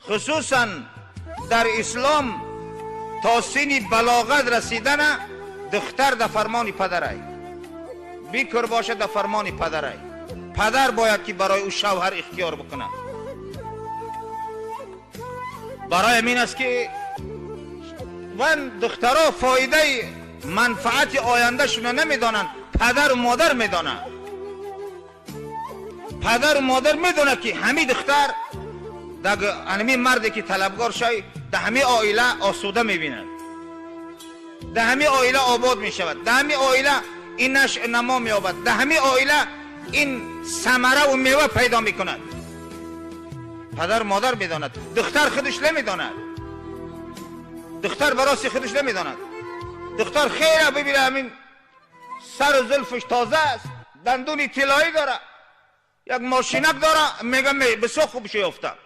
Хусусан дар ислом то синни балоғат расидана духтар дар фармони падарай, бикр бошад, дар фармони падарай. Падар бояд ки барои ӯ шавҳар ихтиёр бикунад. Барои ҳамин аст ки ван духтаро фоидаи манфаати ояндашуна намедонанд, падару модар медонанд. Падару модар медонад, ки ҳамин духтар ҳамин марде ки талабгор шай, дар ҳамин оила осуда мебинад, дар ҳамин оила обод мешавад, дар ҳамин оила ин нашъ намо меёбад, дар ҳамин оила ин самараву мева пайдо мекунад. Падару модар медонад, духтар худаш намедонад. Духтар бароси худаш намедонад. Духтар хела бибина, ҳамин сару зулфаш тоза аст, дандуни тиллоӣ дора, як мошинак дора, мега бисёр хуб ёфтам.